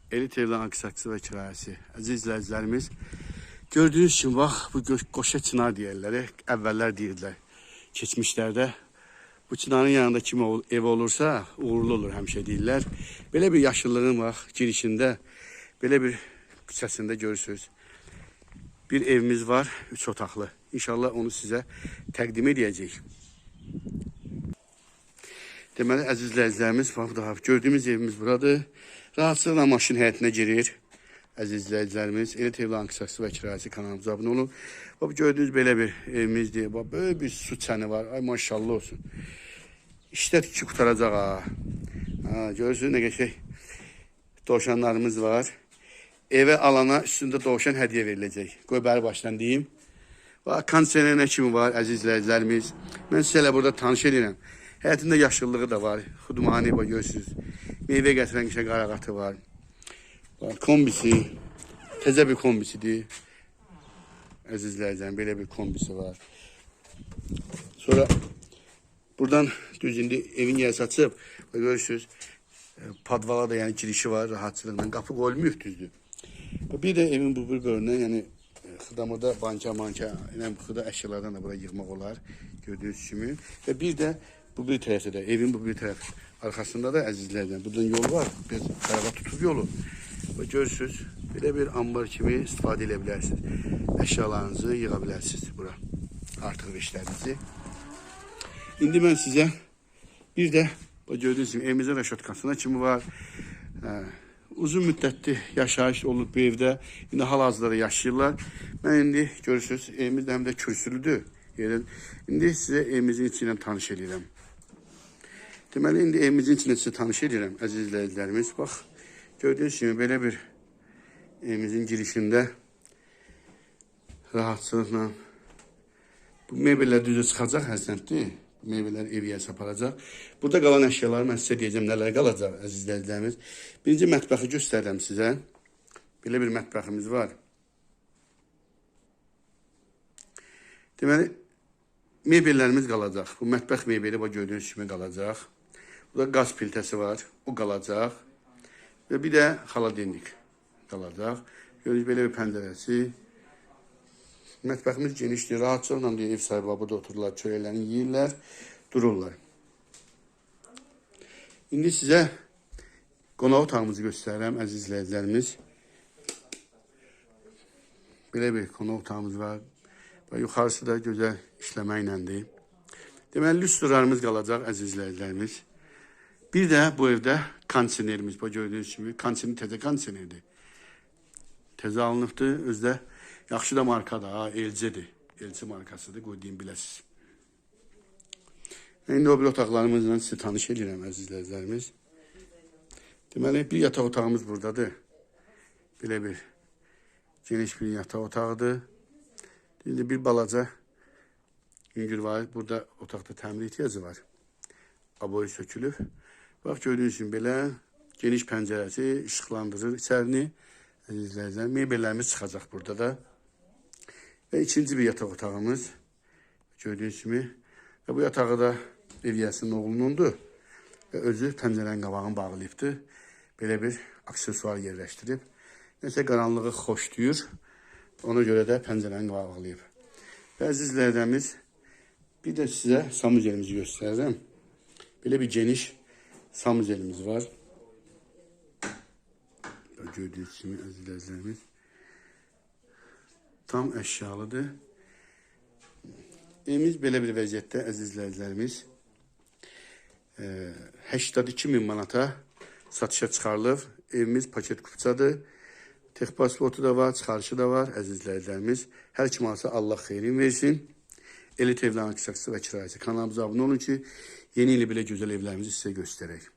Elit evlərin aksaksı və kirayəsi. Əziz izləyicilərimiz, gördüyünüz kimi bax, bu qoşa çınar deyirlər, əvvəllər deyirdilər keçmişlərdə. Bu çınarın yanında kim ev olursa uğurlu olur həmişə deyirlər. Belə bir yaşıllığın bax girişində, belə bir küçəsində görürsünüz. Bir evimiz var, 3 otaqlı. İnşallah onu sizə təqdim edəcəyik. Deməli, əziz izləyicilərimiz, bax daha gördüyümüz evimiz buradır. Rahatlıqla maşın həyətinə girir. Əziz izləyicilərimiz, Elit Evlərin Aksaksı və Kirayəsi kanalımıza abunə olun. Bax, gördüyünüz belə bir evimizdir. Bax, böyük bir su çəni var. Ay maşallah olsun. İşlər ki qurtaracaq ha. Ha, görürsünüz nə qəşəng dovşanlarımız var. Evə alana üstündə dovşan hədiyyə veriləcək. Qoy bəri başdan deyim. Bax, kondisioner nə kimi var, əziz izləyicilərimiz. Mən sizə elə burada tanış edirəm. Həyətində yaşıllığı da var. Xudmani bax görürsünüz. Meyvə gətirən qəşəng qarağatı var. Bax, kombisi. Təzə bir kombisidir. Əziz izləyicilərim, belə bir kombisi var. Sonra buradan düz indi evin yerisi açıb, bax, görürsünüz, padvala da yəni girişi var rahatçılıqla. Qapı qoyulmayıb düzdür. Bir də evin bu bir bölümündən, yəni xırdamırda banka manka, yəni xırda əşyalardan da bura yığmaq olar gördüyünüz kimi. Və bir də bu bir tərəfdə də, evin bu bir tərəf arxasında da əzizlərdən buradan yol var. Biraz qarağa tutub yolu. Və görürsünüz, belə bir ambar kimi istifadə edə bilərsiniz. Əşyalarınızı yığa bilərsiniz bura. Artıq veşlərinizi. İndi mən sizə bir də bax, gördüyünüz kimi evimizin rəşotkasına kimi var. Hə, uzun müddətli yaşayış olub bu evdə. İndi hal-hazırda da yaşayırlar. Mən indi görürsünüz, evimiz də həm də kürsülüdür. Yerin. İndi sizə evimizin içi ilə tanış edirəm. Deməli, indi evimizin içində sizə tanış edirəm, əziz izləyicilərimiz. Bax, gördüyünüz kimi belə bir evimizin girişində rahatçılıqla bu mebellər düzə çıxacaq, həsəndir. Bu mebellər ev yiyəsi aparacaq. Burada qalan əşyaları mən sizə deyəcəm, nələr qalacaq, əziz izləyicilərimiz. Birinci mətbəxi göstərirəm sizə. Belə bir mətbəximiz var. Deməli, mebellərimiz qalacaq. Bu mətbəx mebeli bax, gördüyünüz kimi qalacaq. Burada qaz piltəsi var, o qalacaq. Və bir də xaladenlik qalacaq. Gördüyünüz belə bir pəncərəsi. Mətbəximiz genişdir, rahatçılıqla deyə ev sahibi burada otururlar, çörəklərini yeyirlər, dururlar. İndi sizə qonaq otağımızı göstərirəm, əziz izləyicilərimiz. Belə bir qonaq otağımız var. Və yuxarısı da gözəl işləməklədir. Deməli, lüstrlarımız qalacaq, əziz izləyicilərimiz. Bir də bu evdə kondisionerimiz, bax gördüyünüz kimi, kondisioner təzə kondisionerdir. Təzə alınıbdır, özü də yaxşı da markadır, ha, LC-dir. LC markasıdır, qoy deyim, biləsiniz. İndi o bir otaqlarımızla sizi tanış edirəm, əziz izləyicilərimiz. Deməli, bir yataq otağımız buradadır. Belə bir geniş bir yataq otağıdır. İndi bir balaca yüngül var. Burada otaqda təmir ehtiyacı var. Aboyu sökülüb. Bax, gördüyünüz kimi belə geniş pəncərəsi işıqlandırır içərini. Əziz izləyicilər, mebellərimiz çıxacaq burada da. Və ikinci bir yataq otağımız. Gördüyünüz kimi. Və bu yatağı da ev yiyəsinin oğlunundur. Və özü pəncərənin qabağını bağlayıbdır. Belə bir aksesuar yerləşdirib. Nəsə qaranlığı xoşlayır. Ona görə də pəncərəni bağlayıb. Və əziz izləyicilərimiz, bir də sizə samuzelimizi göstərirəm. Belə bir geniş samuzelimiz var. Gördüyünüz kimi əziz izləyicilərimiz. Tam əşyalıdır. Evimiz belə bir vəziyyətdə əziz izləyicilərimiz. 82 min manata satışa çıxarılıb. Evimiz paket kupçadır. Tex pasportu da var, çıxarışı da var, əziz izləyicilərimiz. Hər kim alsa Allah xeyrin versin. Elit Evlərin Aksaksı və Kirayəsi kanalımıza abunə olun ki, yeni ili belə gözəl evlərimizi sizə göstərək.